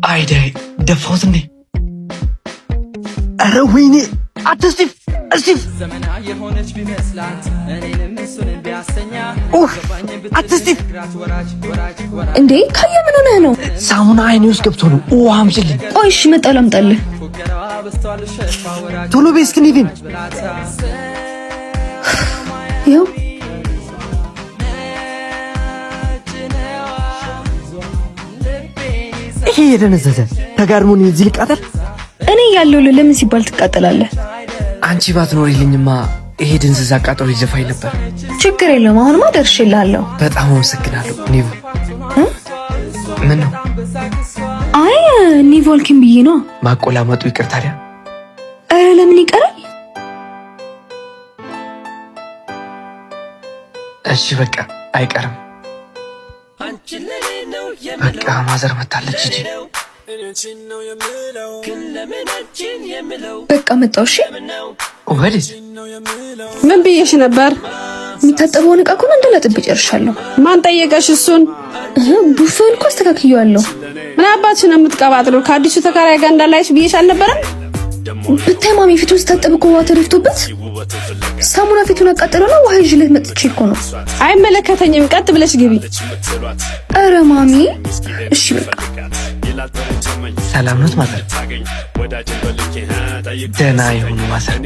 አይዳይ ደፋሁት እንዴ? ኧረ ወይኔ! አንተ ስቲቭ፣ ስቲቭ! ኡፍ! አንተ ስቲቭ! እንዴ ካየ ምን ሆነህ ነው? ሳሙና አይኔ ውስጥ ገብቶ ነው። ውሃ አምጪልኝ። ቆይ እሺ፣ መጣሁ ላምጣልህ። ቶሎ በይ እስኪ ኒቪን። ይኸው። ይሄ የደነዘዘ ተጋድሞ እኔ እዚህ ልቃጠል? እኔ ያለው ለምን ሲባል ትቃጠላለህ? አንቺ ባትኖሪልኝማ ይሄ ድንዝዝ አቃጥሎ ይዘፋኝ ነበር። ችግር የለውም፣ አሁንማ ደርሼልሃለሁ። በጣም አመሰግናለሁ ኒቭ። ምን ነው? አይ ኒቮልኪን ብዬ ነው። ማቆላመጡ ይቅር ታዲያ። ኧረ ለምን ይቀራል? እሺ በቃ አይቀርም። በቃ ማዘር መታለች። ሂጂ። በቃ መጣሁ። እሺ። ወዴት? ምን ብዬሽ ነበር? የሚታጠበውን እቃ እኮ እንዳላጥብ ጨርሻለሁ። ማን ጠየቀሽ እሱን? ቡፌውን እኮ አስተካክየዋለሁ። ምን አባትሽ ነው የምትቀባጥሪው? ከአዲሱ ተከራይ ጋር እንዳላይሽ ብዬሽ አልነበረም? ብታይ ማሚ ፊቱን ስታጠብ እኮ ውሃ ተደፍቶበት ሳሙና ፊቱን አቃጥሎ ነው። ውሃ ይዤለት መጥቼ እኮ ነው። አይመለከተኝም። ቀጥ ብለሽ ግቢ። ኧረ ማሚ እሺ በቃ። ሰላም ኖት ማዘር? ደህና ይሁኑ ማዘር።